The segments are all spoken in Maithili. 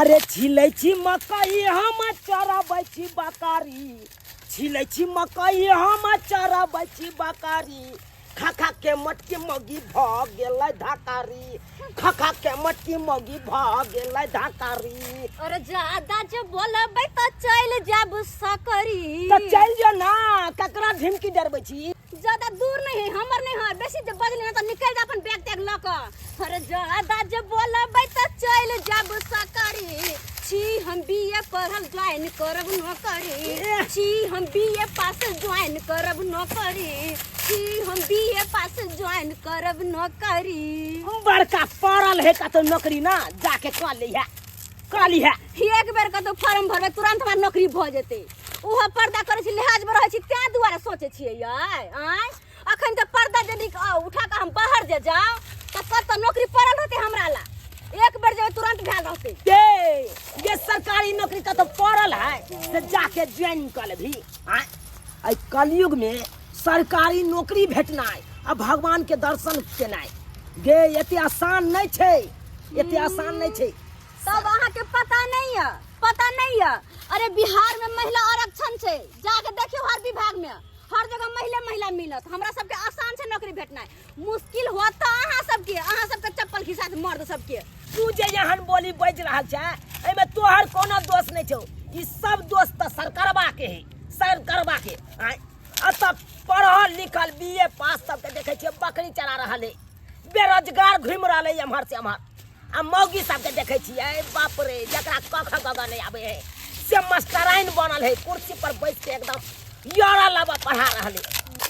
अरे छिलै छी मकई हम चरबै छी बकरी, छिलै छी मकई हम चरबै छी बकरी, खा खा के मटकी मौगी भ गेलै धकारी, खा खा के मटकी मौगी भ गेलै धकारी। और ज्यादा जे बोलबै त चलि जाब सकरी। त चलि जो ना, ककरा ढिमकी डरबै छी? ज्यादा दूर नहीं है, हमर नहीं है, बेसी जे बजली ना त निकल जा अपन बैग तैग ल क। अरे ज्यादा जे बोलबै त चलि जाब सकरी, छी हम बीए पढ़ल ज्वाइन करब नौकरी, छी हम बीए पास ज्वाइन करब नौकरी, छी हम बीए पास ज्वाइन करब नौकरी। बड़का पड़ल है कतौ नौकरी ना, जाके कऽ लिहे, कऽ लिहे। एक बेर कतौ फॉर्म भरबै तुरंत हमरा नौकरी भऽ जेतै। ओहो पर्दा करै छी, लिहाज में रहै छी, तें दुआरे सोचै छियै यै। आँय अखन तऽ पर्दा जे निक उठा कऽ हम बाहर जे जाउ तऽ कतऽ नौकरी पड़ल रहतै हमरा ला? एक बेर जेबै तुरंत भेल रहतै। ये ये सरकारी नौकरी कतौ पड़ल है से जाके ज्वाइन कऽ लेबही। आँय एहि कलयुग में सरकारी नौकरी भेटनाइ आ भगवान के दर्शन केनाइ गे एते आसान नहि छै, एते आसान नहि छै। तब अहाँके पता नहीं है, पता नहीं है। अरे बिहार में महिला आरक्षण छै, जाके देखियौ हर विभाग में हर जगह महिला महिला मिलत। हमरा सबके आसान छै नौकरी भेटनाइ, मुश्किल होत तऽ अहाँ सबके, अहाँ सबके चप्पल खिसा के मर्द सबके। तू जे एहन बोली बाजि रहल छै एहिमे तोहर कोनो दोष नहि छौ, ई सब दोष तऽ सरकारबा के है, सरकारबा के। आँय एतऽ पढ़ल लिखल बी ए पास सबके देखै छियै बकरी चरा रहल है, बेरोजगार घुमि रहल है एम्हर से एम्हर। आ मौगी सबके देखै छियै बाप रे, जकरा क ख ग ग नहि आबै है से मास्टराइन बनल है, कुर्सी पर बैस के एकदम यारा लाबा पढ़ा रहल है।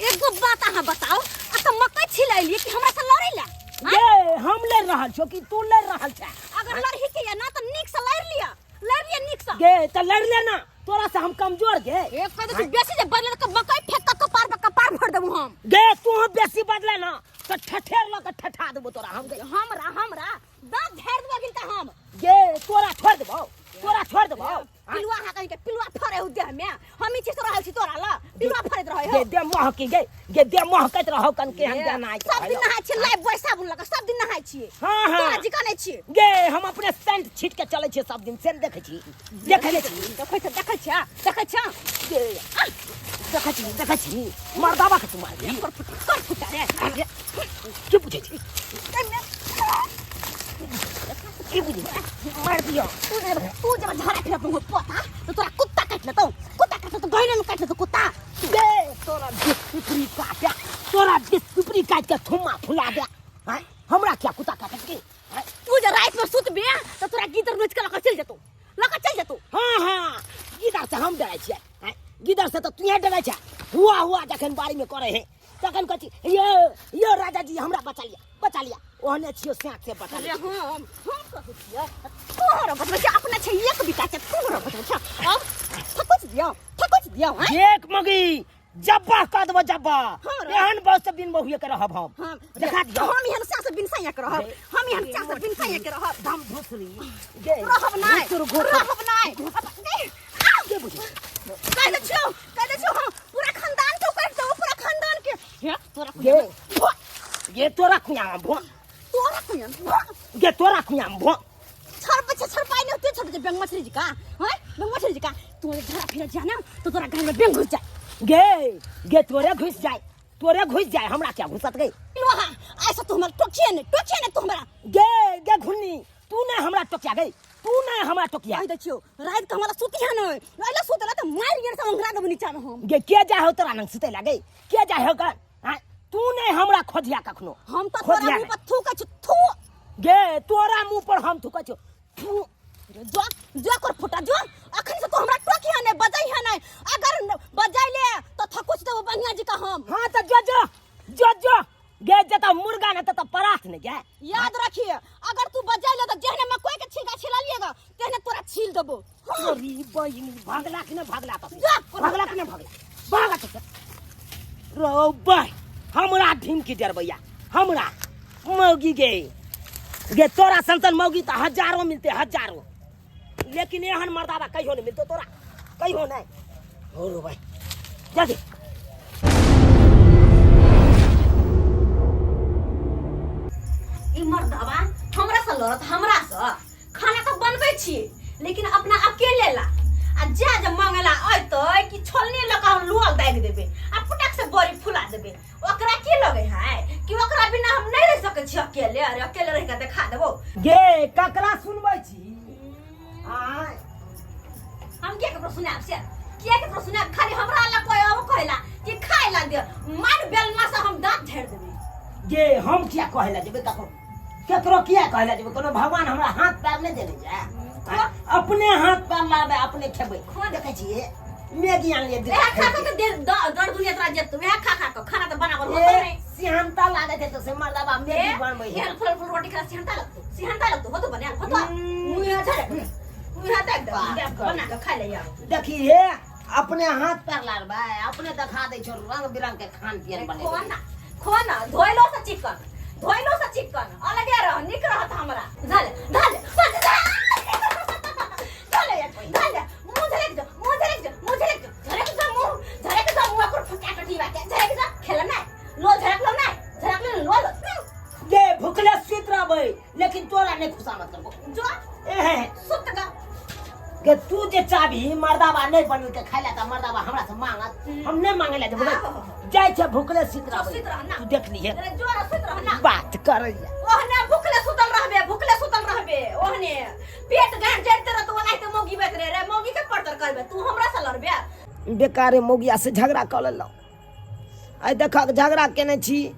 एगो बात अहाँ बताओ, आ तऽ मकई छिलैलियै कि हमरा से लड़ै ला? ये हम लड़ रहल छो कि तू लड़ रहल छे? अगर लड़ही के या ना तऽ नीक से लड़ लिअ, लड़ लिअ नीक से। गे तऽ लड़ ले ना, तोरा से हम कमजोर गे। एक कह दे बेसी जे बदले तऽ मकई फेंक कऽ कपार पर कपार भर देबू हम। गे तू बेसी बदले ना तऽ ठठेर लऽ कऽ ठठा देबो तोरा हम। गे हमरा हमरा दांत झाड़ि देबो गिनका हम। गे तोरा छोड़ देबो, तोरा छोड़ देबो। पिलुआ अहाँ कहीं के पिलुआ फरे हो देह में, हम ई चीज रहल छी तोरा ल पिलुआ फरैत रहै हो। गे दे महकी गे, गे दे महकैत रहौ कन केहन गाना आइ सब दिन नहाय छी लाइफ बॉय साबुन लगा सब दिन नहाय छी। हां हां तोरा जिका नै छी। गे हम अपने सेंट छीट के चलै छी सब दिन, सेंट देखै छी, देखै नै छी। देखै छी, देखै छी, देखै छी। गे देखै छी, देखै छी मर्दाबा के तू मारबी। कर फुटा, कर फुटा रे। की बुझै छी, की बुझै छी, मार दियो। तू जब झड़ा फिर अपन पोता तो तोरा कुत्ता काटि लेतौ, कुत्ता काटि लेतौ, गहिने में काटि लेतौ कुत्ता। गे तोरा बिस्कुटरी काटे, तोरा बिस्कुटरी काटि के थुम्मा फुला दे। हैं हमरा क्या कुत्ता काटत की? हैं? तू जे रात में सुतबे तो तोरा गीदड़ नोच के लऽ के चलि जेतौ, लऽ के चलि जेतौ। हाँ हाँ गीदड़ से हम डरै छियै। हैं गीदड़ से तऽ तूहे डरै छै। हुआ हुआ जखन बाड़ी में करे है तखन कहै छी यो यो राजा जी हमरा बचा लिया, बचा लिया। ओहने छियो साँच से बचा लिया। अरे हम कहै छियै तोहर बचबै छै, अपना छै एक बीघा छै, तोहर बचबै छै। अब थकुच दियौ, थकुच दियौ, हैं? एक मगी जब्बा कह देबो जब्बा। हाँ रे। एहन बहुत से बिन बहुए के रहब हम। हाँ, देखा दियौ। हम एहन सास बिन सैया के रहब, हम एहन सास बिन सैया के रहब। दम घुसरी। गे, रहब नै, घुसुर घुसुर। रहब नै। अब, गे, आ! के बुझै? कह दै छियौ, कह दै छियौ, हम पूरा खानदान के उखाड़ि देबौ, पूरा खानदान के। हे, तोरा गे, कुइयां भो। गे, तोरा कुइयां में भो। तोरा कुइयां में भो। गे, तोरा कुइयां में भो। छड़ बच्चा, छड़ पाई नहीं होते, छड़ बच्चा, बेंग मछली जी का, हैं? बेंग मछली जी का। तू झड़ा फिर जा ना, तो तोरा घर में बेंग घुस जाए। गे, गे, तोरे घुस जाए, तोरे घुस जाए, हमरा क्या घुसत गई? लोहा, ऐसा तू हमरा टोकिए नहीं, टोकिए नहीं तू हमरा। गे, गे घुन्नी, तू नहीं हमरा टोकिया गई, तू नहीं हमरा टोकिया। कहि दै छियौ, राति के हमरा सुतिहे नहीं, अइला सुतला तऽ मारि गेल से ओंघरा देबौ नीचा में हम। गे, के जा हो तोरा नंग सुतै ला गई? के जा हो गन? हैं? तू नहीं हमरा खोजिया कखनो। हम तऽ तोरा खोजिया मुंह पर थूकै छी, थू। गे, तोरा मुंह पर हम थूकै छियौ, थू। जो, जो कर फुटा, जो। अखन से तू हमरा टोकिहे नहीं, बजैहे नहीं। अगर बजैले तऽ थकुच देबौ बढ़िया जी का हम। हाँ तऽ जो, जो, जो, जो। गे, जतऽ मुर्गा नहीं ततऽ परात नहीं गे। याद रखिए, अगर तू बजैले तऽ जेहने मकई के छिलका छिललिएगा तेहने तोरा छील देबो। हाँ। तोरी बहिनी, भागला कि नहीं भागला तऽ? जा। भागला कि नहीं भागला? भागा तऽ। रौ बाय, हमरा ढिमकी डरबैया, हमरा मौगी गे। गे तोरा सन सन मौगी तऽ हजारों मिलते, हजारों, लेकिन एहन मर्दाबा कहियो नहीं मिलतो तोरा, कहियो नहीं। हो रो भाई, जल्दी। ई मर्दाबा हमरा से लड़त, हमरा से। खाना तऽ बनबै छी, लेकिन अपना अकेले ला आ जा जे मांगेला अयतै कि छोलनी लऽ कऽ हम लोल दागि देबै आ पुटक से बड़ी फुला देबै। ओकरा की लगे है कि ओकरा बिना हम नहीं रह सकै छी अकेले? अरे अकेले रह के देखा देबो। गे ककरा सुनबै छी? आय हम किया ककरो सुनाब से? किया ककरो सुनाब? खाली हमरा लग कोई अब कहेला कि खाए ला दे, मार बेलना से हम दांत झाड़ देबै। गे हम किया कहे ला जेबै ककरो? केकरो किया कहे ला जेबै? कोनो भगवान हमरा हाथ पैर नहि देने छै? अपने हाथ पैर लाबै, अपने खेबै। देखै छियै मैगी आनलियै। वएह खा खा के दर दुनिया तोरा जेतौ, वएह खा खा के खाना तऽ बनाबल होतो नहीं। सिहनता लागै छै तऽ से मर्दबा मैगी बनबै छै। एहन फूलल फूल रोटी खा सिहनता लगतौ, सिहनता लगतौ। होतो बनायल होतो, मुँह झरे मुँह देख दे, बना के खा ले यार। देखी हे, अपने हाथ पैर लारबै, अपने देखा दै छौ रंग बिरंग के खान पियन बनेबै। खो ना, खो ना, धोइलो से चिकन, धोइलो से चिकन अलगे रह, निक रहत हमरा। धल धल सच धल धल, मुंह झलक जो, मुंह झलक जो, मुंह झलक जो, झलक जो मुंह, झलक जो मुंह ओकर फुका कटीवा के झलक जो। खेल ना लोल झलक लो ना, झलक लो लोल। गे भुखले सुति रहबै लेकिन तोरा नहि खुशामद करबो। जो ए सुत गा। गे तू जे चाबी मर्दाबा नहि बनेलकै खाइ लए तऽ मर्दाबा हमरा से मांगत, हम नहि मांगे लए देबै। जाइ छै भुखले सुति रहबै। सुति रह ना। तू देख लिहे। अरे जोर सुति रह ना। बात करैया। ओहने भुखले सुतल रहबे, भुखले सुतल रहबे, ओहने पेट गांठ जड़ते रहतो, ओनाहिते मौगी बैत रहे रे। मौगी के परतर करबे तू, हमरा से लड़बे? बेकारे मौगिया से झगड़ा कऽ लेलहुँ। आइ देखक झगड़ा केने छी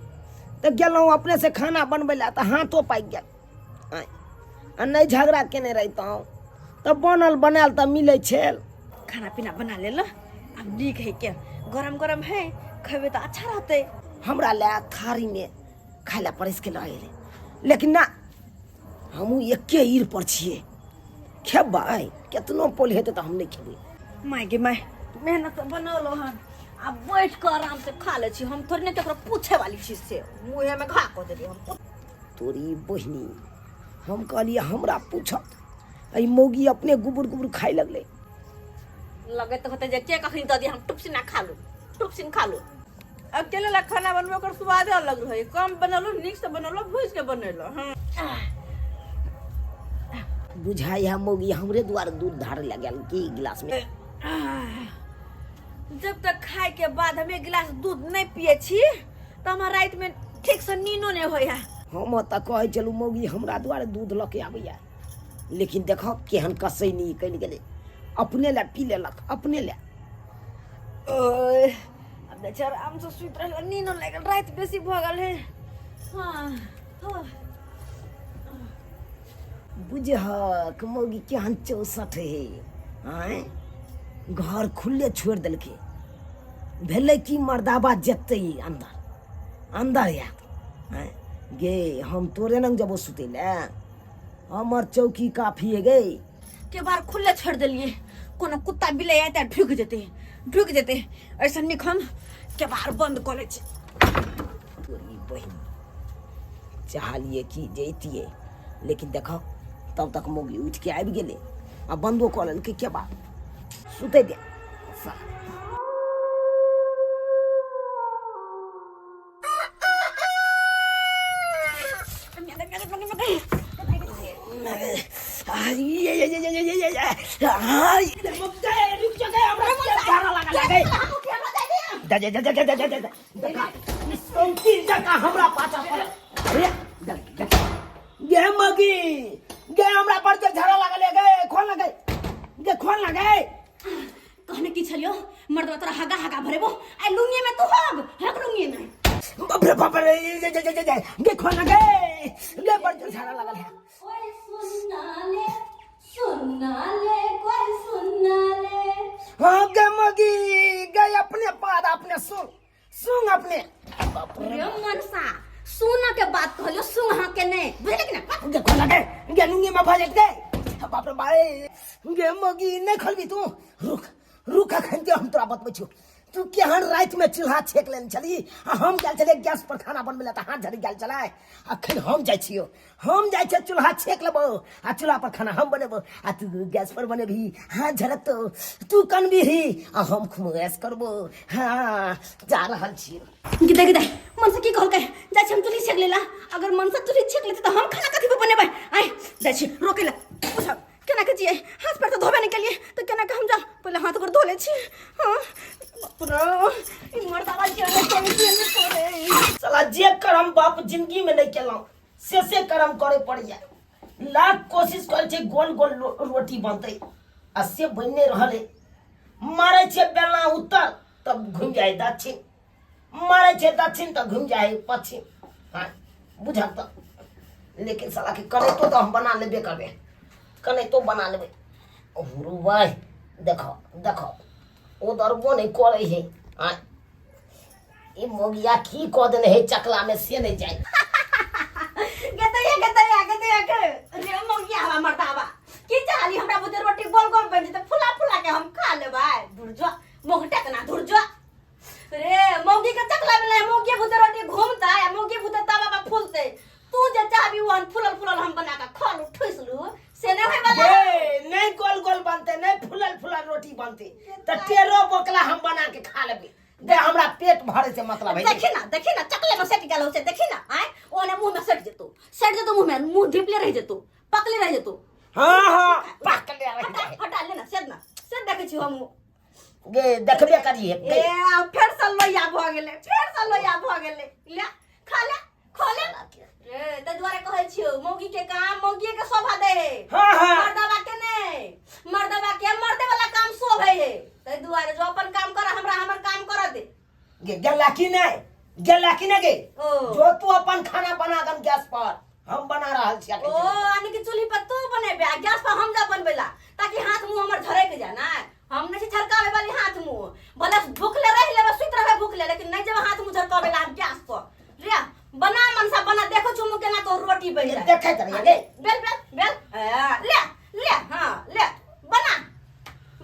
तऽ गेलहुँ अपने से खाना बनबै लए तऽ हाथो पाकि गेल। आँय, आ नहि झगड़ा केने रहितहुँ तऽ बनल बनायल तऽ मिलै छल। खाना पीना बना लेल, अब नीक है के गरम गरम है, खेबे तऽ अच्छा रहते। हमरा लए थारीमे खाय लए परसि के लऽ एलै, लेकिन ना, हमहूँ एके ईर पर छियै, खेबै केतनो पोल हेतै तऽ हम नहि खेबै। माय गे माय, मेहनत से बनौलहुँ हन, आब बैठ कऽ आराम से खा लै छी। हम थोड़े ने ककरो पूछे वाली छी से मुँहे में घा कऽ देबै हम। तोरी बहिनी, हम कहलियै हमरा पूछत, एहि मौगी अपने गुबुर गुबुर खाय लगलै। लगैत होतै जे के कखनी दऽ दिए, हम टुपसिना खा लू, टुपसिन खा लू। अकेले ला खाना बनबै ओकर स्वादे अलग रहै। कम बनेलहुँ, नीक से बनेलहुँ, भूजि के बनेलहुँ। हँ बुझाइ है मौगी हमरे दुआरे दूध धारे लए गेल की गिलास में। जब तक खाए के बाद हम एक गिलास दूध नहीं पिए छी तऽ हमरा राति में ठीक से नीनो नहीं होय है। हम तऽ कहै छलहुँ मौगी हमरा दुआरे दूध लऽ के आबैया, लेकिन देखऽ केहन कसैनी निकलि गेलै, अपने लए पी लेलक, अपने लए। ओए, अब जाइ छी आराम से सुति रहल, नीनो लागि गेल, राति बेसी भऽ गेल है। हाँ हाँ। बुझहक मौगी केहन चौसठ हे। आँय, घर खुल्ले छोड़ि देलकै, भेलै कि मर्दाबा जेतै अन्दर, अन्दर आयत। आँय गे, हम तोरे लग जेबो सुतै लए, हमर चौकी काफी है गे। के बार खुले छोड़ देलिए, कोनो कुत्ता बिलाई आते ढुक जेते, ढुक जेते। ऐसा निक हम के बार बंद कऽ लै छी। तोरी बहिन, चाहलिए कि जैतिए, लेकिन देखो तब तक मौगी उठि के आबि गेलै आ बंदो कऽ लेलकै के बात। सुतै दे साला। हमरा पाछा पड़ल। अरे गे मगी गे, हमरा पर जे झगड़ा लागल गे, खोल ना गे, गे खोल ना गे। कहने की छलियो मर्दवा तोरा हगा हगा भरेबो, आई लुंगी में तू हग हग लुंगी में। बाप रे बाप रे, जे जे जे जे गे खोल ना गे, गे बड़ जोर झगड़ा लागल है। कोई सुनना ले, सुनना ले, कोई सुनना ले। हाँ गे मगी गे, अपने पाद अपने सुन सुन अपने। बाप रे। रे मनसा, सुन के बात कहलियो, सुन हाँ के नहीं, बुझले कि ना? गे खोल ना गे, गे लुंगी में भजे गे। बाप रे बाप गे मगी, नहीं खोलबी तू? रुक रुक, अखन के हम तोरा बतबै छियौ। तू केहन राति में चूल्हा छेक लेने छली आ हम गेल छलियै गैस पर खाना बनबै लए तऽ हाथ झड़ि गेल छलै। अखन हम जाइ छियौ, हम जाइ छियौ चूल्हा छेक लेबौ आ चूल्हा पर खाना हम बनेबौ आ तू गैस पर बनेबही, हाथ झड़कतौ, तू कनबिही आ हम खूब ऐश करबो। हाँ जा रहल छियौ। गिदा गिदा, मनसा की कहलकै? जाइ छी हम चूल्ही छेक लेला। अगर मनसा चूल्ही छेक लेतै तऽ हम खाना कथी पर बनेबै? आइ जाइ छी रोकै ला, पूछब केना केना के जियै हाथ पैर तऽ धोबे नहि केलियै तऽ केना के हम जाउ पहिले हाथ गोर धो लै छी हँ बाप रे ई मर्दाबा के नहि करे के नहि करे साला जे करम बाप जिंदगी में नहीं केलहुँ से से करम करे पड़ैया लाख कोशिश करै छै गोल गोल रोटी बनतै आ से बनि नहि रहल है मारै छै बेलना उत्तर तब घुमि जाइ दक्षिण मारै छै दक्षिण तऽ घुमि जाइ पश्चिम हँ बुझल तऽ लेकिन सालाके कनैतो तऽ हम बना लेबे करबै कनैतो बना लेबै हुरू भाइ देखो देखो ओ दरबो नहि करै है आँय ई मोगिया की कऽ देने है चकला में से नहीं जाए गेतैया गेतैया गेतैया के रे मौगिया हवा मर्दावा की चाहली हमरा बुते रोटी गोल गोल बन जेतै फुला फुला के हम खा लेबै धुर जो मोगटा के ना धुर जो रे मौगी के चकला मिले मौगी बुते रोटी घूमता आ मौगी बुते तवा पर फूलते तू जे चाहबी ओहन फूलल फूलल हम बना के खा लू ठुस लू से नहीं होय वाला गे नहीं गोल गोल बनते नहीं फूलल फूलल रोटी बनते त टेरो बोकला हम बना के खा लेबै दे हमरा पेट भरे से मतलब है देखी ना देखी ना चकले में सट गेल हो से देखी ना आय ओने मुंह में सट जेतो सट जेतो मुंह में मुंह ढिपले रह जेतो पकले रह जेतो हाँ हाँ पकले रह हटा जाए हटा ले ना सेद ना सेद देखै छी हम गे देखबे करिए ए आ फेर से लोहिया भऽ गेलै फेर से लोहिया भऽ गेलै ले खा ले खा ले रे ताहि दुआरे कहै छियौ मौगी के काम मौगिए के शोभा दे है हाँ हाँ मर्दवा के नहि मर्दवा के मर्दे वाला काम शोभे है ताहि दुआरे जो अपन काम कर हमरा हमर काम कर दे गे गेला की नहीं गेला की नहीं गे ओ जो तू अपन खाना बना गन गैस पर हम बना रहल छी ओ यानी कि चूल्ही पर तू बनेबे आ गैस पर हम जा बनबेला ताकि हाथ मुंह हमर झरक जाए ना हम नहीं झरकावे वाली हाथ मुंह भले भूखले रह लेबे सुति रहबे भूखले लेकिन नहीं जब हाथ मुंह झरकावे ला हम गैस पर रे बना मनसा बना देखो चुमु केना तो रोटी बन जाए देखैत रहिए गे बेल बेल बेल ए, ले ले हाँ ले बना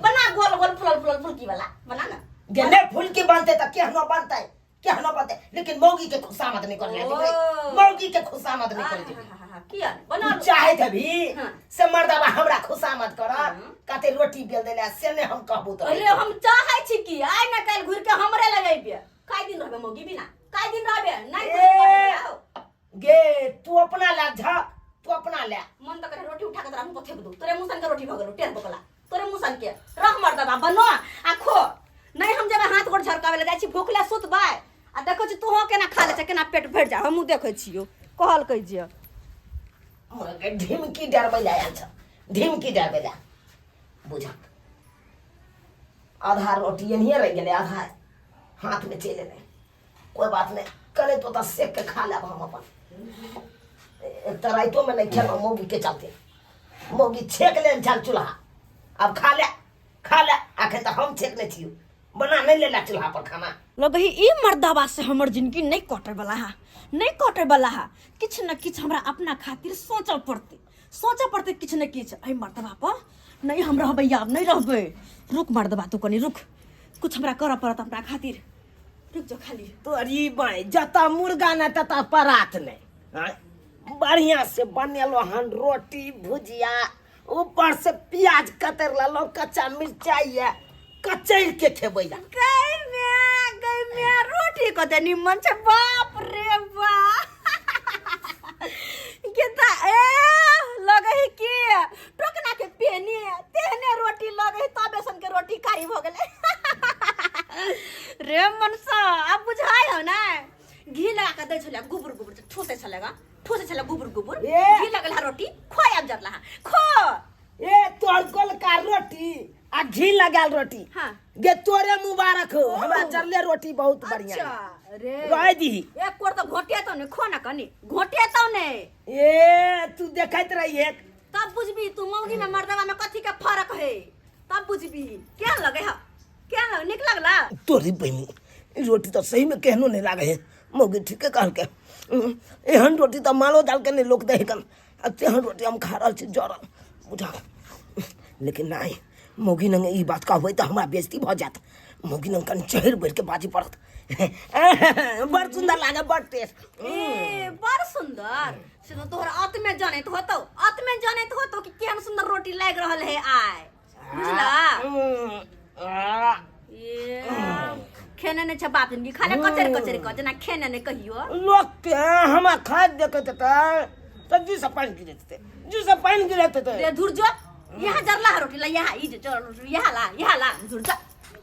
बना गोल गोल फुलल फुलल फुलकी वाला बना ना गे नहीं फुलकी बनते त केहनो बनते केहनो बनते लेकिन मौगी के खुशामद नहीं कर ओ। मौगी के खुशामद नहीं कर हाँ, हाँ, हाँ, किया नहीं? बना तू चाहे भी हाँ। से मर्दबा हमरा खुशामद कर हाँ। कते रोटी बेल देले से नहीं हम कहबू तो अरे हम चाहे छी कि आइ ना काल्हि घुरि के हमरे लगैबे काय दिन रहबे मौगी बिना काय दिन रहबे नहीं ए। घुरि के गे तू अपना ला झक तू अपना ले मन तऽ करे रोटी उठा के तोरा मुँह पर फेंक दू तोरे मुँह सन के रोटी भऽ गेलौ टेढ़ बकला तोरे मुँह सन के रह मर्दबा बनो आ खो नहीं हम जब हाथ गोड़ झरकावे ला जाइ छी भूखले सुतबै आ देखै छी तूहो केना खा लै छै केना पेट भरि जा हमहूँ देखै छियौ कहल कहै छियौ मगर ढिमकी डरबै ला आयल छ ढिमकी डरबै ला बुझक आधा रोटी एनहिए रहि गेलै आधा हाथमे चलि एलै कोइ बात नहि कने तो तऽ सेक के खा लेब हम अपन एक तऽ रातिओमे नहि खेलहुँ मौगीके चलते मौगी छेक लेने छल चूल्हा आब खा ले खा ले आखिर तऽ हम छेकने छियौ बना नहि लेला चूल्हा पर खाना लगही ई मर्दाबा से हमर जिंदगी नहीं कटे वाला है नहीं कटे वाला है किछु न किछु हमरा अपना खातिर सोचऽ पड़तै सोचऽ पड़तै किछु न किछु एहि मर्दबा पर नहीं हम रहबै आब नहीं रहबै रुक मर्दबा तू कनी रुक कुछ हमरा करऽ पड़त अपना खातिर रुक जो खाली तोरी बाई जतऽ मुर्गा ने ततऽ परात नहि आँय? बढ़िया से बनेलो हन रोटी भुजिया ऊपर से प्याज कतर लेलो कच्चा मिर्चाई ये कचैर के खेबै ला गई म्या गई म्या रोटी कते निमन छै बाप रे बाप के त ए लगै है कि टोकना के पेनी तेहने रोटी लगै है तबे सन के रोटी कारी भ गेलै रे मनसा आब बुझाइ हो ने घी लगा के दै छलै गुबुर गुबुर ठूसै छलै गा ठूसै छलै गुबुर गुबुर ए! घी लगल है रोटी खोइ आब जरला है खो ए तोहर गोलका रोटी आ घी लगाल रोटी हाँ। गे तोरे मुबारक हो हमरा जरले रोटी बहुत बढ़िया अच्छा रे रह दी एक कोर तो घोटे तो नहीं खो ना कनी घोटे तो नहीं ए तू देखैत रही एक तब बुझबी तू मौगी में मर्दवा में कथी के फर्क है तब बुझबी केहन लगे है केहन लगे नीक लगला तोरी बहिनी ई रोटी तऽ सही में केहनो नहीं लागे है मौगी ठीके कहलकै एहन रोटी तऽ मालो जाल के नहीं लोक दै कन आ तेहन रोटी हम खा रहल छी जरल बुझा लेकिन नहि मौगी नंगे ई बात कहबै तऽ हमरा बेइज्जती भऽ जायत मौगी नंग कनि चढ़ि बढ़ि के बाजऽ पड़त बड़ सुन्दर लागे बड़ टेस्ट ए बड़ सुंदर से तो तोहर आत्मे जनैत होतौ आत्मे जनैत होतौ कि केहन सुंदर रोटी लागि रहल है आइ बुझला ए खेने नहि छै बाप जिनगी खाले कचर कचर कऽ जेना खेने नहि कहियो लोक के हमरा खाइत देखैत हेतै तऽ जी से पानि गिरैत हेतै जी से पानि गिरैत हेतै रे धुर जो यहाँ जरला है रोटी ला यहाँ ई जे जरल रोटी यहाँ ला यहाँ ला झुर जा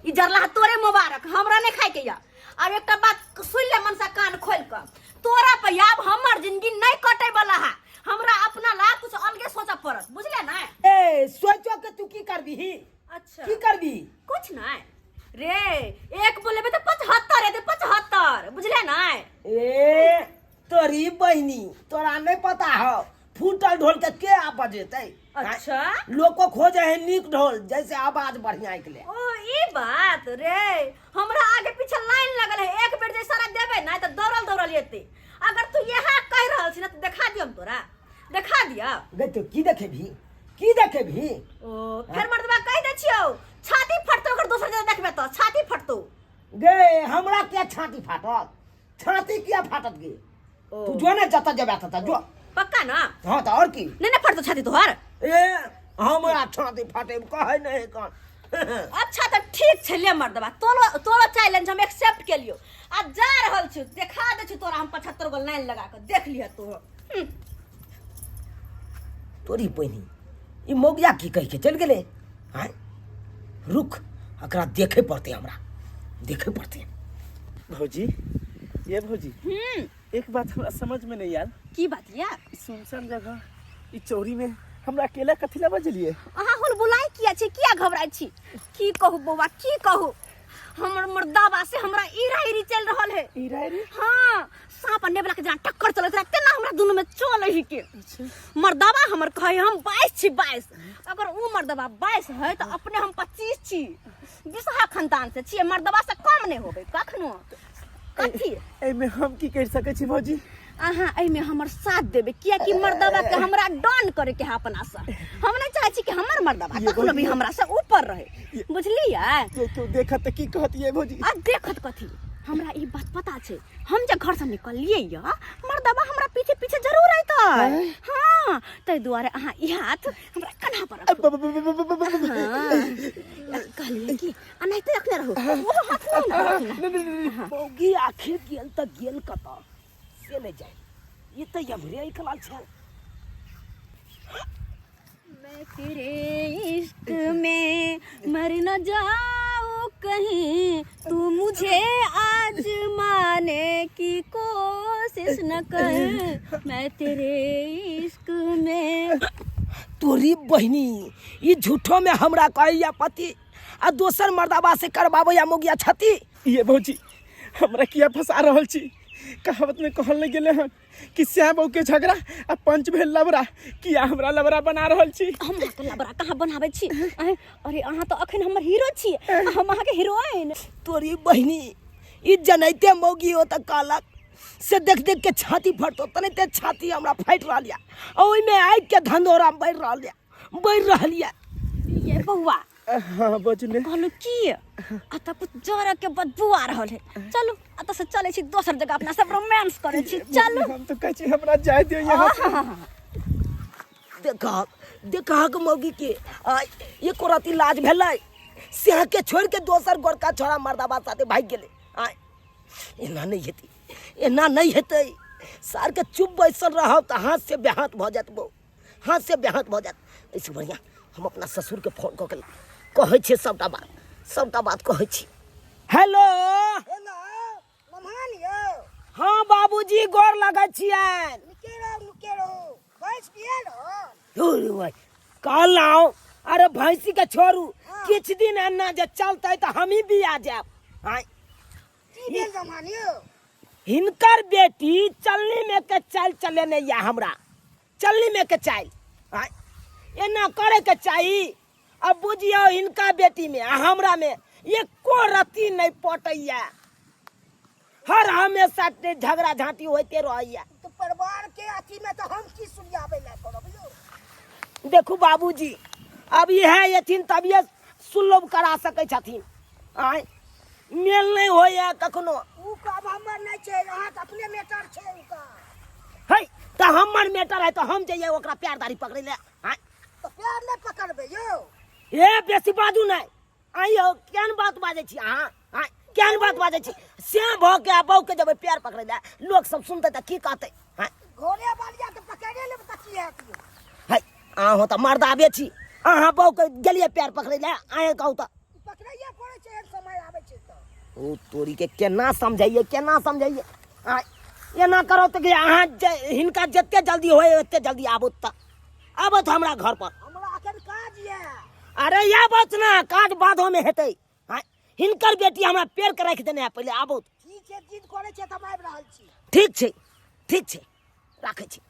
ई जरला है तोरे मुबारक हमरा नहीं खाए के या। अब एकटा बात सुन ले मनसा कान खोल के तोरा पर आब हमर जिंदगी नहीं कटे वाला है हमरा अपना ला कुछ अलगे सोचे पड़त बुझले ना ए सोचो के तू की करबी अच्छा की करबी कुछ नहीं रे एक बोलेबे तो 75 हेतै 75 बुझले ना ए तोरी बहिनी तोरा नहीं पता हो फूटल ढोल के के आ बजेतै अच्छा लोग को खोजे है नीक ढोल जैसे आवाज बढ़िया निकले ओ ई बात रे हमरा आगे पीछे लाइन लगल है एक बेर जे सारा देबे ना त दौड़ल दौड़ल एते अगर तू यहाँ कह रहल छी ना त देखा दियम तोरा देखा दिया गे तो की देखेबी की देखेबी ओ फेर मर्दबा कह दे छियौ छाती फटतो अगर दोसर जगह देखबे त छाती फटतो गे हमरा क्या छाती फाटत छाती किया फाटत गे तू जो ना जत जेबे तत जो पक्का ना हाँ तो और की नहीं ना फटतो छाती तोहर ए हमरा छाती फाटे कहै नहीं कौन अच्छा तऽ ठीक छै ले मर्दबा तोरो तोरो चैलेंज हम एक्सेप्ट केलियो आ जा रहल छी देखा दै छी तोरा हम 75 गो लाइन लगा कऽ देख लिह तू तोरी बहिनी ई मौगिया की कहि के चलि गेलै आँय रुक एकरा देखे पड़तै हमरा देखे पड़तै भौजी ये भौजी एक बात हमरा समझ में नहीं आयल की बात या ई सुनसान जगह ई चौरी में हमरा अकेला कथी ला बजलिए अहाँ हुल बुलाइ किया छी किया घबराइ छी की कहू बौआ की कहू हमर मर्दाबा से हमरा इरा इरी चल रहल है इरा इरी हाँ सांप आ नेबला के जेना टक्कर चलैत रहे तेना हमरा दुनू में चलै ही के मर्दाबा हमर कहे हम 22 छी 22 अगर ऊ मर्दाबा 22 है तो अपने हम 25 छी बिसहा खानदान से छियै मर्दबा से कम नहि होबै कखनो कथी एहिमे हम की करि सकै छी भौजी अहाँ एहिमे हमर साथ देबै कियाकि मर्दबा के हमरा डन करे के है अपना से हम नहीं चाहे छी कि हमर मर्दबा कखनो भी हमरा से ऊपर रहे बुझलियै जे केओ देखत तऽ की कहत ये भौजी आ देखत कथी हमरा ई बात पता छै हम जे घर से निकललियै या मर्दबा हमरा पीछे पीछे जरूर अयतै हाँ ताहि दुआरे अहाँ ई हाथ हमरा कन्हा पर रखू हाँ कहलियै कि एनाहिते रखने रहू ओहो हाथ नहि ने मौगी आखिर गेल तऽ गेल कतऽ से नहि जाय ई तऽ एम्हरे निकलल छै मैं तेरे इश्क में मर न जाऊं कहीं तू मुझे आजमाने की कोशिश न कर मैं तेरे इश्क में तोरी बहिनी ई झूठो में हमरा कहैया पति आ दोसर मर्दाबा से करबाबैया मोगिया छति ये भौजी हमरा किया फंसा रहल छी कहावत में कहल नहीं गेले हन कि श्याम बहू के झगड़ा आ पंच भेल लबरा किया हमरा लबरा बना रहल छी हम अहाँके लबरा कहाँ बनाबै छी आँय, अरे अहाँ तऽ अखन हमर हीरो छी आ हम अहाँके हीरोइन तोरी बहिनी ई जनैते मौगी हो तऽ कहलक से देख देख के छाती फटतो तनैते छाती हमरा फाटि रहल यऽ आ ओहिमे आगि के धंधोरा बढ़ि रहल यऽ बढ़ि रहल यऽ ये बौआ हाँ बजू ने कहलहुँ की अतऽ कुछ जरऽ के बदबू आ रहल है चलू अतऽ से चलै छी दोसर जगह अपना सब रोमांस करै छी चलू हम तो कहै छी हमरा जाय दियौ यहाँ से देखहक देखहक मौगी के आ एको रति लाज भेलै सेह के छोड़ि के दोसर गोरका छोड़ा मर्दाबा साथे भागि गेलै आ एना नहि हेतै एना नहि हेतै सारके चुप बैसल रहब तऽ हाथ से बेहाथ भऽ जायत बौ हाथ से बेहाथ भऽ जायत एहिसँ बढ़िआँ हम अपना ससुरके फोन कऽ के कहै छियै सभटा बात सभटा बात कहै छी हेलो हेलो ममान यौ हाँ बाबूजी गोर लगै छियनि निके रहू निके रहू भैंस पियल हो धुर भाई कहलहुँ अरे भैंसी के छोड़ू किछु दिन एना जे चलतै तऽ हमही बिया जायब आँय की भेल ममान यौ हिनकर बेटी चलनी में के चाल चलेने या हमरा चलनी में के चाल आँय एना करे के चाही अब बुझियौ हिनका बेटी में आ हमरा में एको रत्ती नहीं पटैया हर हमेशा झगड़ा झांटी होते रहैया तऽ परिवार के अथी में तऽ हम की सुनियाबै लए करब यौ देखू बाबूजी अब इएह एथिन तभिए सुलभ करा सकै छथिन आँय मेल नहि होइए कखनो उ काम हमर नहि छै अहाँके अपने मैटर छै उ काम है तऽ हमर मैटर है तऽ हम जइए ओकरा प्यार दाढ़ी पकड़ै लए आँय तऽ प्यार नहि पकड़बै यौ ए बेसी बाजू नहि आइयो केहन बात बाजै छी अहाँ आँय केहन बात बाजै छी से भऽ के आ बहू के जेबै प्यार पकड़ै लए लोक सब सुनतै तऽ की कहतै आँय घोड़े बालिया के पकड़े लेब तऽ की हेत यौ है अहाँ तऽ मर्दाबे छी अहाँ बहू के गेलियै पैर पकड़ै लए आए कहू तऽ पकड़ैये पड़ै छै एहन समय आबै छै तऽ ओ तोरी के केना समझाइए केना समझाइए आ एना करो तऽ कि अहाँ जे हिनका जते जल्दी होय ओते जल्दी आबू तऽ आबत हमरा घर पर हमरा अखन काज यऽ अरे आबत ना काज बादो में हेतै आँय, हिनकर बेटी हमरा पेड़ के राखि देने है पहिले आबू ठीक छै जिद करै छै तऽ हम आबि रहल छी ठीक छै ठीक छै राखै छी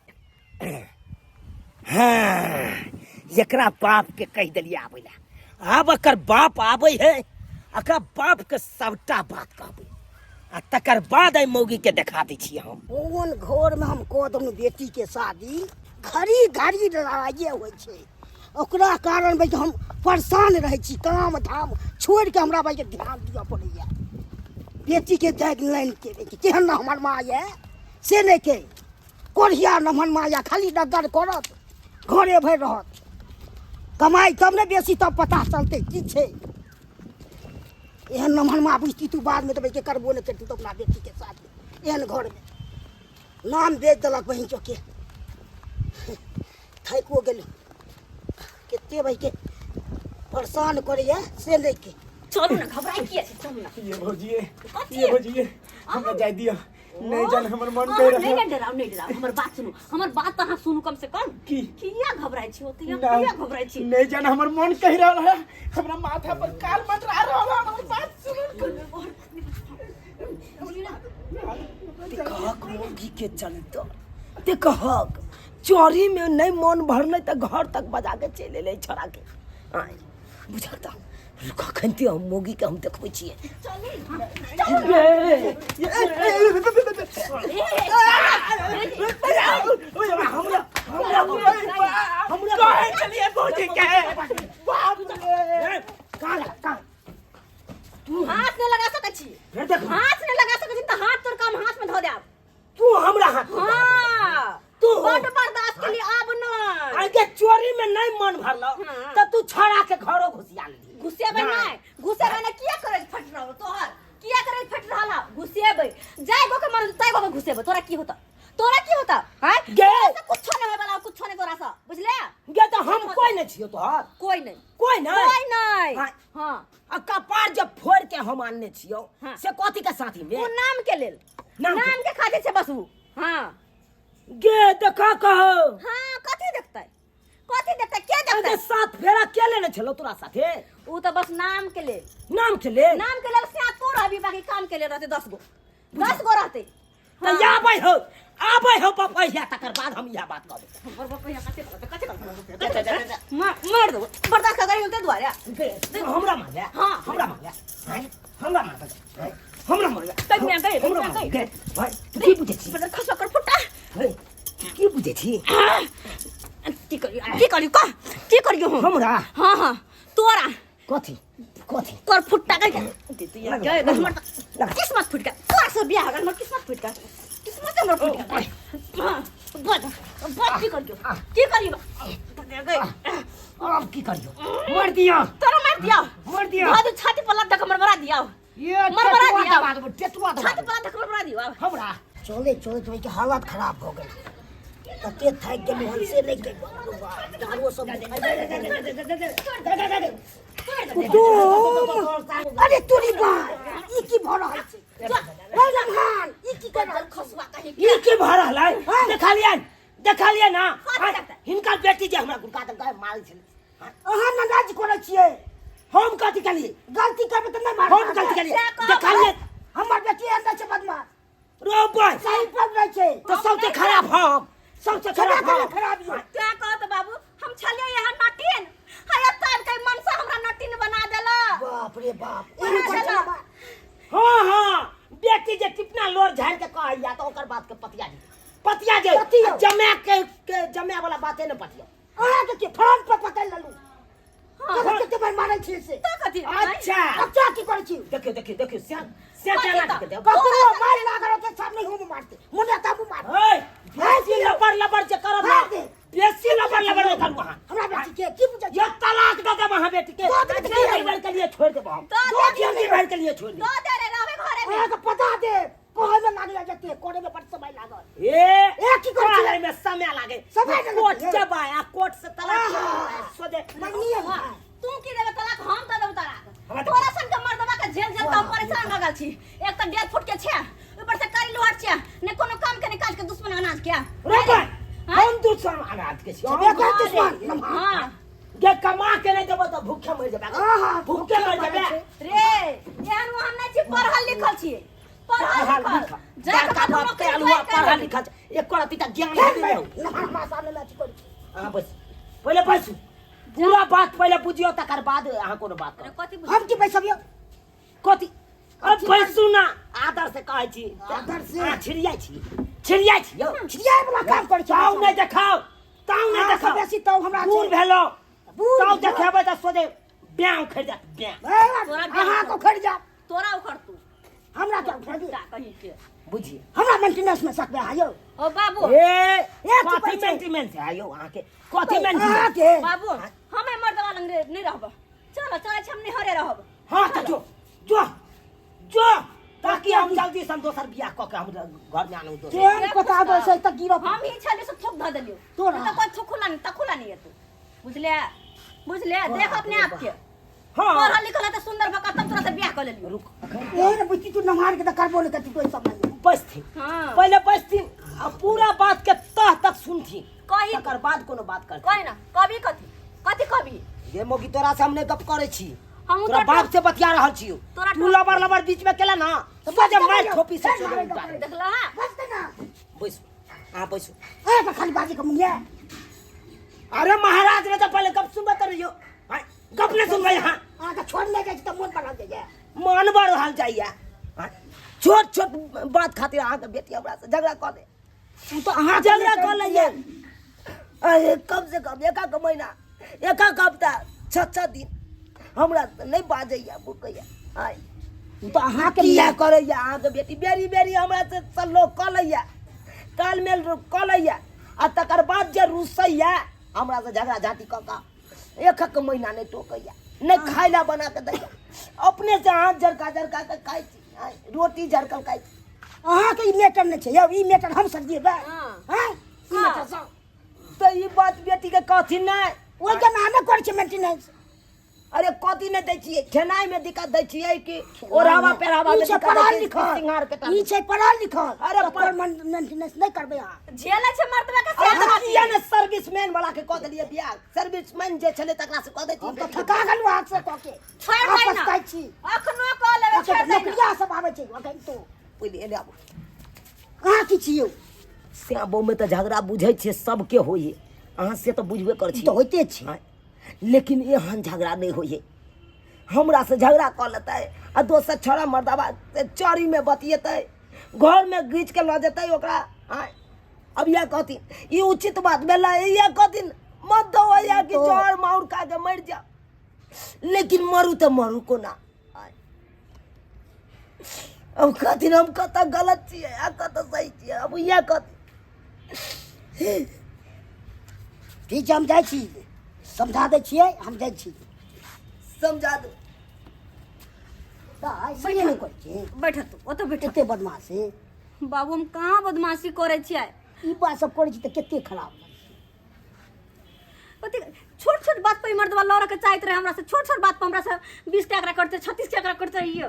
हाँ एकरा बाप के कहि देलियै आबै लए आब एकर बाप आबै है एकरा बाप के सबटा बात कहबै आ तकर बाद एहि मौगी के देखा दै छियै हम कोन घरमे हम कऽ देलहुँ बेटीके शादी घड़ी घड़ी लड़ाइए होइ छै ओकरा कारण भाइ हम परेशान रहै छी काम धाम छोड़ि कऽ हमरा भाइके ध्यान दिअ पड़ैए बेटीके देख लाइनके केहन ने हमर माँ यऽ से नहि के कोढ़िया नमहन माया खाली डगर करत घरे भरि रहत कमाइ तब ने बेसी तब पता चलतै की छै एहन नमहन माँ बुझती तू बादमे तऽ के करबो नहि करती तऽ अपना बेटीके साथ एहन घरमे नाम बेच देलक बहिन चौके थाकिओ गेलहुँ कते भाइके परेशान करैए से नहि के चलू ने घबराइ किया छै चलू ने ये भौजी कथी? ये भौजी हमरा जाय दिअ नहीं जान हमर मन कह अहाँ नहीं रहा नहीं डराउ नहीं डराउ हमर बात सुनू हमर बात तऽ अहाँ सुनू कम से कम की? किया घबराइ छी ओते किया घबराइ छी नहीं जान हमर मन कह रहा है हमरा माथा पर काल मंडरा रहा है हमर बात सुन देखहक मौगी के चलते देखहक चोरी में नहीं मन भरले तऽ घर तक बजा के चलि एलै छोड़ा के आँय बुझल तऽ रुक अखन ते हम मौगी के हम देखबै छियै कहे चलिए भौजी के बाप रे कहाँ लगा कहाँ हाथ नहि लगा सकै छी फेर देख हाथ नहि लगा सकै छी तऽ हाथ तोड़ कऽ हम हाथ में धऽ देब तू हमरा हाथ में हाँ तू बड बर्दाश्त के लिए आब नहीं आगे चोरी में नहीं मन भरलो हाँ। तो तू छोड़ा के घरो घुसिया लेली घुसेबै नहीं घुसेबै नहीं किया करे फट रहल तोहर किया करे फट रहल हौ? घुसेबै जाय गो के मन ताय गो के घुसेबै तोरा की होता तोरा की होता हैं गे। कुछो नहीं होय वाला कुछो नहीं तोरा से बुझले गे तो हम कोई नहीं छियो तोहर कोई नहीं कोई नहीं कोई नहीं हाँ। हाँ आ कपार जब फोड़ के हम आनने छियो हाँ। से कथी के साथी में वो नाम के लेल नाम के- नाम के खातिर छै बस उ हाँ गे देखा कहो हाँ कथी देखतै कथी देखतै के अरे देखतै सात फेरा के लेने छलो तोरा साथे उ तऽ बस नाम के लेल नाम के ले नाम के लेल से तू रहबी बाकी काम के लेल रहतै 10 गो 10 गो रहतै तऽ आबै हो आबै हो पपैया तकर बाद हम इएह बात कहबै हमर बपैया कते कहतै कते कहतै मार मार देबो बर्दाश्त कर होते दुआरे हमरा मारले हाँ। हमरा मारले हैं? हमरा मारले हैं? हमरा मारले तै में गए, हमरा में मारले गए। भाई तू की बुझै छी बदल खसो कर फुटा हे, तू की बुझै छी की करियो की करियो कह की करियो हम हमरा हाँ हाँ तोरा कथी कथी कर फुट्टा कर दे तू यार गए हमर त किस्मत फुट गया तोरा से बियाह हो हमर किस्मत फुट गया किस्मत हमर फुट गया हाँ बच बच की करियो की करियो गए अब की करियो मर दिया तोरा मार दिया मर दिया भादु छाती पर लद धक मरमरा दिया ये मरमरा टेटुआ दिया दबा देबो टेटुआ दबा छाती देबो। पर लद धक मरमरा दिया हमरा चले चले चले हालत खराब हो गेल कते थाकि गेलहुँ हन से नहि कहि दारुओ सब कुटुम अरे तोरी बा ई की भऽ रहल छै रे लम्हान ई की कर रहल खसुआ कहीं ई की भऽ रहल है देखलियै देखलियै ना कथी करतै? हिनकर बेटी जे हमरा गुड़का देलकै मारै छलै अहाँ नाराज करै छियै हम कथी केलियै गलती करबै तऽ नहि मारब हम गलती केलियै देखलियै हमर बेटी एहन नहि छै बदमाश रो बॉय सही पर नहि छै तऽ सबसे खराब हम सबसे खराब हम खराब यौ क्या कहत बाबू हम छलियै यहाँ नटिन हया तार के मन से हमरा नटिन बना देला बाप रे बाप बना एहन देला। करै छै हाँ हाँ बेटी जे टिपना लोर झाड़ के कहैया तऽ ओकर बात के पतिया जे पतिया जे पतिया। जमा के, के जमा वाला बाते ने पतिया अहाँके के फोन पर पकड़ि लेलहुँ हाँ। कते कते बार मारै छियै से तो कथी अच्छा अच्छा की करै छी देखियो देखियो देखियो श्याम श्याम कथी केना तऽ? के देब ककरो मारि लागल होतै सामने हम मारते मुन्ना ताबू मार ओए बेसी लबर लबर जे करब ना मार दे। बेसी लबर लबर नहि करू अहाँ हमरा बेटी के की बुझै ये तलाक दऽ देब अहाँ बेटी के दऽ देबै तऽ की जिंदगी भर के लिए छोड़ देब हम दऽ देब। जिंदगी भर के लिए छोड़ देब दो दे रे रहबे घरे में अहाँके पता देब कहै में लागल जते करे में बड़ समय लागल। ए ए, की करै छियै? करे में समय लागे। समय लागत कोर्ट है। जेबै आ कोर्ट से तलाक आहा। सोझे मंगनी है। तू की देबे तलाक, हम दऽ देबो तलाक। हमरा दे। तोरा सन के मर्दबा के झेल झेल के हम परेशान भऽ गेल छी। एक तऽ 1.5 फुट के छै, ऊपर से कारी लोहार छै, ने कोनो काम के ने काज के, दुश्मन अनाज के। रे भाई, हाँ? हम दुश्मन अनाज के छी। छेबे करै दुश्मन नमहर। हाँ। गे कमा के नहीं देबो तऽ भूखे मरि जेबै। आहा, भूखे मरि जेबै। रे एहन ओहन नहि छी, पढ़ल लिखल छी, पढ़ल लिखल। जा बड़का कऽ बाप नौकरी के अलुआ ज्वाइन कर पढ़ल लेबै। लिखल छै। एको रत्ती तऽ ज्ञान फेर नहि रहौ। नमहर हमरा सामने में अथी करै छी। अहाँ बैसू, पहिले बैसू, पूरा बात पहिले बुझियौ, तकर बाद अहाँ कोनो बात अरे करू। कथी बुझ हम की बैसबियौ? कथी अब बैसू ना, आदर से कहै छी। आदर से? अहाँ छिड़ियाइ छी, छिड़ियाइ छी यौ। छिड़ियाइ वाला काम करै छी। ताऊ नहि देखाउ, ताऊ नहि अहाँ सँ देखाउ। बेसी ताऊ हमरा बूढ़ छै। भेलहुँ, बूढ़ ताऊ भेलहुँ। देखेबै तऽ सोझे ब्याह उखड़ि जायत, ब्याह। ए, तोरा ब्याह अहाँ को उखड़ि जायत। तोरा उखड़तू। हमरा क्या उखड़ि? जा कहीं के बुझिए हमरा मेंटेनेंस में सकबे अहाँ यौ? ओ बाबू। ए, ए, की कथी कहै छै? मेंटेनेंस है यौ अहाँके? कथी मेंटेनेंस? अहाँके बाबू, हम एहि मर्दवा लग नहि रहब। चलो, चलै छी, हम नैहरे रहब। हाँ तऽ जो जो जो, ताकि हम जल्दी से हम दोसर बियाह कऽ के हम घर में आनू दोसर। केहन पता दे छै तऽ गिरब। हम ही छली से थूक धऽ देलियौ। तोरा। तऽ कोइ थुकुला नहीं, तकुला नहीं है तू, बुझले? बुझले? देख अपने आप के। हाँ। पढ़ल लिखल है तऽ सुंदर भऽ कऽ तब तोरा से बियाह कऽ लेलियौ। रुक अखन। एहन बुझी तू नमहर के तऽ करबो नहि करती तू सब नहीं। बैसथिन। हाँ। पहिले बैसथिन आ पूरा बात के तह तक सुनथिन, कही। तकर बाद कोनो बात करथिन। कही ना, कभी कथी कथी कभी। गे मोगी, तोरा से हम नहि गप करै छी। हमहूँ तोरा तोरा बाप से बतिया रहल छियौ। तोरा तू लबर लबर बीच में केला ना तऽ बजे मारि ठोपी से फेर सोझे मारै उतार। देखला हा? बसते ना। बैसू, अहाँ बैसू। ए तऽ खाली बाजी के मुँह। अरे महाराज रे, तऽ पहिले गप सुनबे तऽ रहियौ। आँय, गप नहि सुनबै अहाँ? अहाँके छोड़ने जाइ छी तऽ मोन बढ़ल जाइए। मन बढ़ल जाइए। आँय, छोट छोट बात खातिर अहाँके बेटी हमरा से झगड़ा कऽ दे। ओ तऽ अहाँ झगड़ा कऽ लैए। अरे कम से कम एक एक महीना, एक एक हफ्ता, छः छः दिन हमरा से नहि बाजैए भुकैए। आँय, ओ तऽ अहाँके किया करैए अहाँके बेटी? बेरी बेरी हमरा से सल्लो कऽ लैए, तालमेल कऽ लैए, आ तकर बाद जे रुसैए हमरा से झगड़ा झाँटी कऽ कऽ एक एक महीना नहि टोकैए, नहि खाय लए बना कऽ दैए, अपने से हाथ झरका झरका कऽ खाइ छी। आँय, रोटी झरकल खाइ छी। अहाँके ई मैटर नहि छै यौ, ई मैटर हम सरियेबै। हाँ। हँ, ई हाँ। मैटर सब तऽ ई बात बेटीके कहथिन नहि। ओहि के नामे करै छै मेंटेनेंस। अरे कथी नहि दै छियै? खेनाइमे दिक्कत दै छियै कि ओढ़ावा पहिरावा ई मे छै दिक्कत दै पढ़ल छियै कि लिखल, सिंगार के ई छै पढ़ल लिखल। अरे अरे पर मेंटेनेंस नहि करबै अहाँ। झेलै छै मर्दबा के अरे से। तऽ किया ने सर्विसमैन वाला के कऽ देलियै बियाह? सर्विसमैन जे छलै तकरा से कऽ हम दैतियै। तऽ थका गेलहुँ हाथ से कऽ के। छोड़ि आब दै ना। पछताइ छी। अखनो कऽ लेबै, छोड़ि दै ना। नौकरिया सब आबै छै अखन तो। पहिले एने आबू। अहाँ की छियौ? श्याम मे तऽ झगड़ा बुझै छियै सबके होइए, अहाँ से तऽ बुझबे करै ई छी। तऽ होइते छै। आँय, लेकिन एहन झगड़ा नहि होइए। हमरा से झगड़ा कऽ लेतै आ दोसर छौड़ा मर्दाबा से चोरीमे बतियेतै, घरमे घीच के लऽ जेतै ओकरा। आँय, अब इएह कहथिन ई उचित बात भेलै? इएह कहथिन मत दो इएह कि तो- जहर माउर खा के मरि जाओ। लेकिन मरू तऽ मरू कोना? आँय, अब कहथिन हम कतऽ गलत छियै आ कतऽ सही छियै? अब इएह कहथिन। ठीक छै, हम जाइ छी, समझा दै छियै, हम जाइ छी। समझा दू। तऽ ऐसे नहि करै छी। बैठ तू ओतऽ, बैठ। कते बदमाशी। बाबू, हम कहाँ बदमाशी करै छियै? ई बात सब करै छी तऽ कते खराब लगै छै। ओते छोट छोट बात पर ई मर्दबा लड़ऽ के चाहैत रहे हमरा से। छोट छोट बात पर हमरा से 20 के आंकड़ा करते, 36 के आंकड़ा करते रहियो।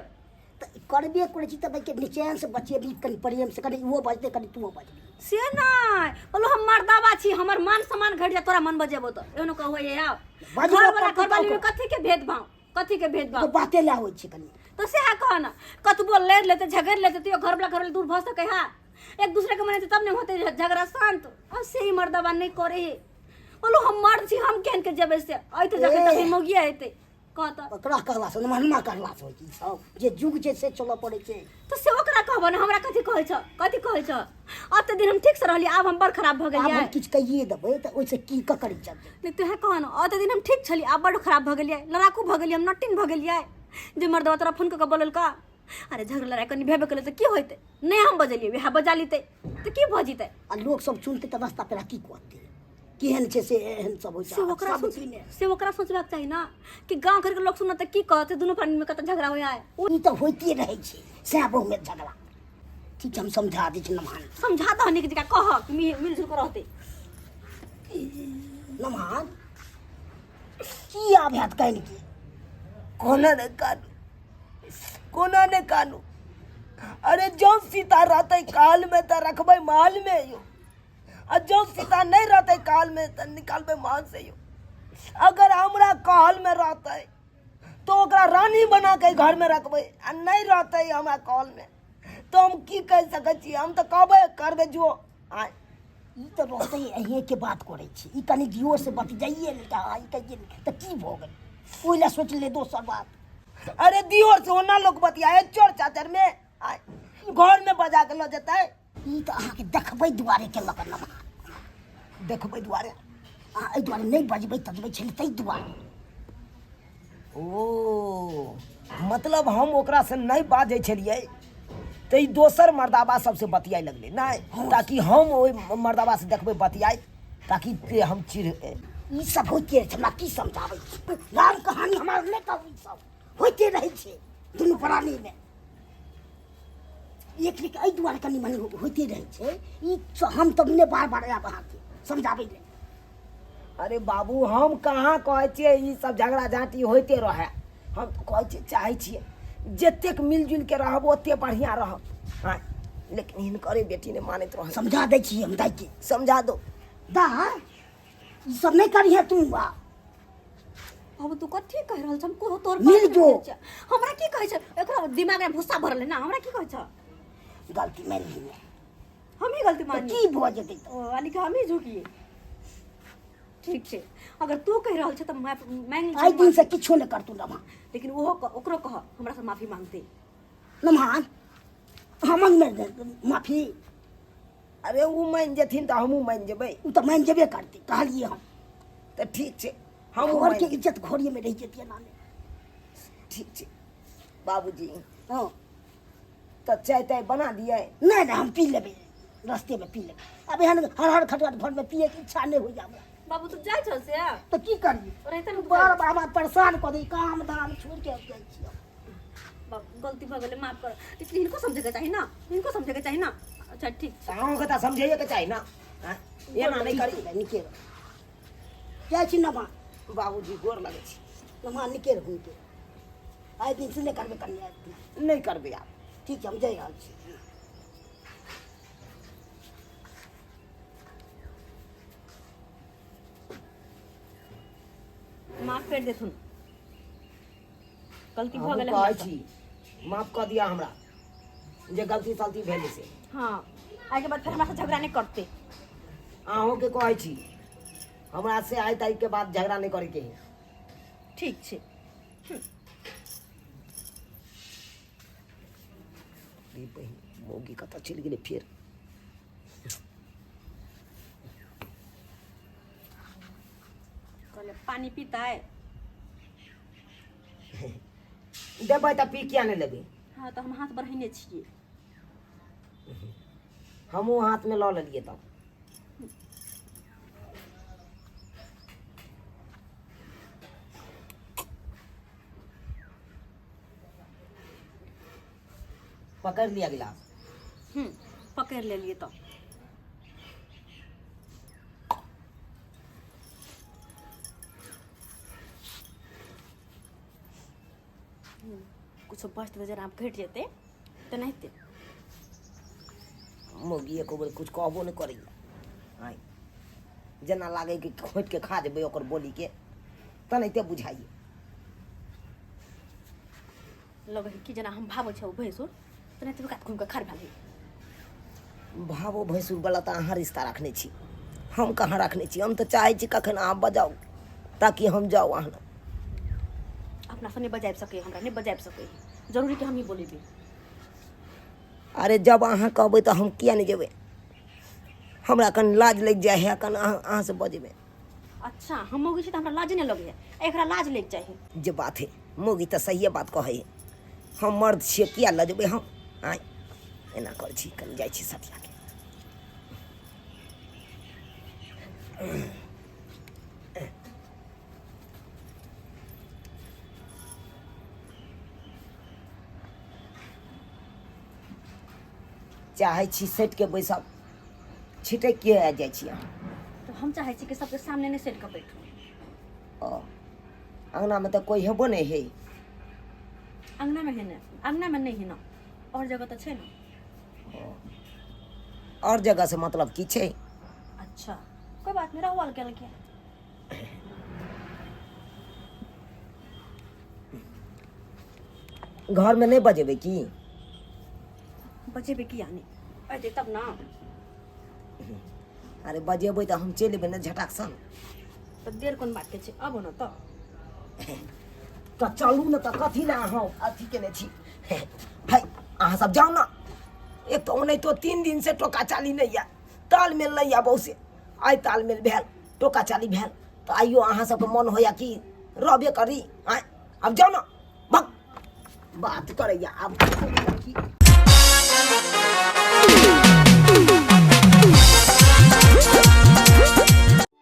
तऽ करबे करै छी तऽ भाई निचैन से बचेबी, कनि प्रेम से, कनि ओहो बजतै, कनि तूहो बजबी। से नहि बोलो, हम मर्दाबा छी, हमर मान सम्मान घटि जाय तोरा मन बजेबो तऽ एहनो कहै ये आब। बजबो घर वाला करतै घर वाली तऽ में कथी के भेदभाव, कथी के भेदभाव? तऽ बाते लए होइ छै कनि। तऽ सएह कह ने, कतबो लड़ि लेतै, झगड़ि लेतै, तैयो घर वाला घर वाली दूर भऽ सकै है? एक दूसरे के मनेतै तब ने होतै झगड़ा शांत। आ से ही मर्दाबा नहि करे हे। बोलो, हम मर्द छी, हम केहन के जेबै से अइते जखन ए। तखन मौगिया हेतै कह तऽ। ओकरा कहलासँ मनमा कहलासँ होइ छै ई सब, जे युग छै से चलऽ पड़ै छै। तऽ से ओकरा कहबो ने, हमरा कथी कहै छ? कथी कहै छ? ओते दिन हम ठीक से रहली, आब हम बड़ खराब भऽ आब गेलियै। हम किछु कहिए देबै तऽ ओहिसँ की ककर इज्जत जेतै? नहि तुहे कह ने, ओते दिन हम ठीक छली, आब बड़ खराब भऽ गेलियै, लड़ाकू भऽ गेलियै, हम नटिन भऽ गेलियै जे मर्दवा तोरा फोन कऽ कऽ बोललका। अरे झगड़ा लड़ाइ कनि भेबे केलै तऽ की होइतै? नहि हम बजलियै, वएह बजा लितै तऽ की भऽ जेतै? आ लोक सब सुनतै तऽ रास्ता पेरा की कहतै, केहन छै से एहन सब होइ से छै ओकरा सब सोच दिने। से ओकरा सोचबाक चाही ने कि गाँव घरके लोक सुनत तऽ की कहत, दुनू प्राणी में कतऽ झगड़ा होइ है। ई तऽ होइते रहै छै सएह बहुमे झगड़ा। ठीक। ठीक छै, हम समझा दै छी नमहान। समझा दह नीक जकाँ, कह कि मिलजुल कऽ रहतै। नमहान की आब हैत काल्हि के? कोना ने कानू, कोना ने कानू। अरे जँ सीता रहतै काल में तऽ रखबै माल में यो, आ जँ सीता नहि रहतै काल में तऽ निकालबै माल से यो। अगर हमरा कहल में रहतै तो ओकरा रानी बना के घर में रखबै, आ नहि रहतै हमरा कहल में तो हम की कहि सकै छी? हम तऽ कहबै करबै जो। आ ई तऽ रहतै, अहीँके बात करै छी। ई कनि जोर से बतियाइए नहि तऽ अहाँ ई कहिए नहि तऽ की भऽ गेल? ओहि लए सोचि ले दोसर बात। अरे दियोर से ओना लोक बतियाए चोर चाचर में, आ घर में बजा के लऽ जेतै। ई तऽ अहाँके देखबै दुआरे केलक नमहा। देखबै दुआरे? अहाँ एहि दुआरे नहि बजबै तजबै छलै ताहि दुआरे। ओ मतलब हम ओकरा से नहि बाजै छलियै तऽ ई दोसर मर्दाबा सबसे बतियाए लगलै नहि, ताकि हम ओहि मर्दाबा से देखबै बतियाइत, ताकि ते हम चिढ़। ई सब होइते रहै छै, हमरा की समझाबै छी? राम कहानी हमरा नहि कहू। ई सब होइते रहै छै दुनू प्राणीमे एक एक, एहि दुआरे कनि मनि होइते रहै छै। ई हम तऽ नहि बार बार आयब अहाँके समझाबै लए। अरे बाबू, हम कहाँ कहै छियै ई सब झगड़ा झाँटी होइते रहै। हम तऽ कहै छियै, चाहै छियै जतेक मिलजुलि के रहब ओते बढ़िआँ रहब। हँ, लेकिन हिनकरे बेटी नहि मानैत रहै। समझा दै छी हम दाइके। समझा दो। दा, ई सब नहि करिहे तू बा। अब तू कथी कहि रहल छ? हम कोनो तोर मिल बात नहि जो। बुझै छियै। हमरा की कहै छ? एकरा दिमाग में भूसा भरल है ना, हमरा की कहै छ? गलती मानि लिहे। हम ही गलती तऽ मानी की भऽ जेतै तऽ? ओ यानी कि हम ही झुकिए? ठीक छै, अगर तू कहि रहल छ तऽ मांगि आइ दिन से किछो नहि करतू नमा। लेकिन ओहो ओकरो कह हमरा से माफी मांगते। नमहान, अहाँ मांगमे माफी? अरे ओ मानि जेथिन तऽ हमहूँ मानि जेबै। ओ तऽ मानि जेबे करतै, कहलियै हम। तऽ ठीक छै, हम घरके इज्जत घरेमे रहि जेतै एना नहि। ठीक छै बाबूजी। हँ। तऽ चाय ताय बना दियै? नहि नहि, हम पी लेबै, रस्तेमे पी लेबै। आब एहन हर हर खटखट घरमे पियैके इच्छा नहि होइए हमरा। बाबू, तू जाइ छल से? तऽ की करियै? रहिते ने। बार बार हमरा परेशान कऽ दै, काम धाम छोड़ि के आबि जाइ छियै। बाबू, गलती भऽ गेलै, माफ कर। लेकिन हिनको समझैके चाही ना, हिनको समझैके चाही ना। अच्छा ठीक छै। अहूँके तऽ समझैएके चाही ना। आँय, एना नहि करी। नीके रह, जाइ छी नमा। बाबूजी, गोर लगै छी। नमा, नीके रहू, नीके। आइ दिन से नहि करबै कन्या। नहि करबै आब। ठीक छै, हम जाइ रहल छी। माफ कर देथुन, गलती भऽ हमहूँ गेलै कहै हमरा छी माफ कऽ दिअ हमरा, जे गलती सलती भेलै से। से। हँ, आइके बाद फेर हमरा से झगड़ा नहि करते। अहूँके कहै छी, हमरा से आइ तारीख के बाद झगड़ा नहि करैके है। ठीक छै। रे बहिन, मौगी कतऽ चलि गेलै फेर? कहले पानी पीता है? देबै तऽ पी, किया नहि लेबै? हँ, तऽ हम हाथ बढ़ेने छियै। हमहूँ हाथमे लऽ लेलियै तब। पकड़ि लिअ गिलास। पकड़ि लेलियै तऽ। कुछो बचतै, जरा आब घटि जेतै तेनाहिते। मौगी एको बेर कुछ कहबो नहि करैया। आँय, जेना लागै कि खोँटि के खा जेबै ओकर बोलीके, तेनाहिते बुझाइए। लगै है कि जेना हम भाबै छै ओ भैंसुर, तेनाहिते ओकरा घूमि कऽ खाड़ भए गेल। भावो भैंसुर वाला तऽ अहाँ रिश्ता रखने छी, हम कहाँ रखने छी? हम तऽ चाहै छी कखन अहाँ बजाउ ताकि हम जाउ अहाँ लग। अपनासँ नहि बजाबि सकै, हमरा नहि बजाबि सकै, जरूरी कि हमही बोलेबै? अरे जब अहाँ कहबै तऽ हम किया नहि जेबै? हमरा कनि लाज लागि जाइ है कनि अहाँ अहाँसँ बजेबै। अच्छा, हम मौगी छी तऽ हमरा लाज नहि लगैए, एकरा लाज लागि जाइ है। जे बात है, मौगी तऽ सहिए बात कहै है। हम मर्द छियै, किया लजबै हम? आँय, एना करै छी, कनि जाइ छी सटियाके। चाहै छी सटि के बैसब छिटकि के आबि जाइ छी अहाँ तऽ हम चाहै छी कि सबके सामने नहि सटि कऽ बैठू ओ अङ्गनामे तऽ कोइ हेबो नहि है अङ्गनामे है ने अङ्गनामे नहि है ने आओर जगह तऽ छै ने आओर जगह से मतलब की छै अच्छा कोई बात नहीं रहुआल गेल क्या घरमे नहि बजेबै की बजेबै किया नहि अयतै तब ने अरे बजेबै तऽ हम चलि एबै ने झटाक सन तऽ देर कोन बातके छै आबो ने तऽ तऽ चलू ने तऽ कथी लए अहाँ अथी केने छी है अहाँ सब जाउ ने एक तऽ ओनाहितो 3 दिन से टोका चाली नहि यऽ तालमेल नहि यऽ बहुसे आइ तालमेल भेल टोका चाली भेल तऽ आइयो अहाँ सबके मन होइया कि रहबे करी आँय आब जाउ ने भक बात करैया आब की।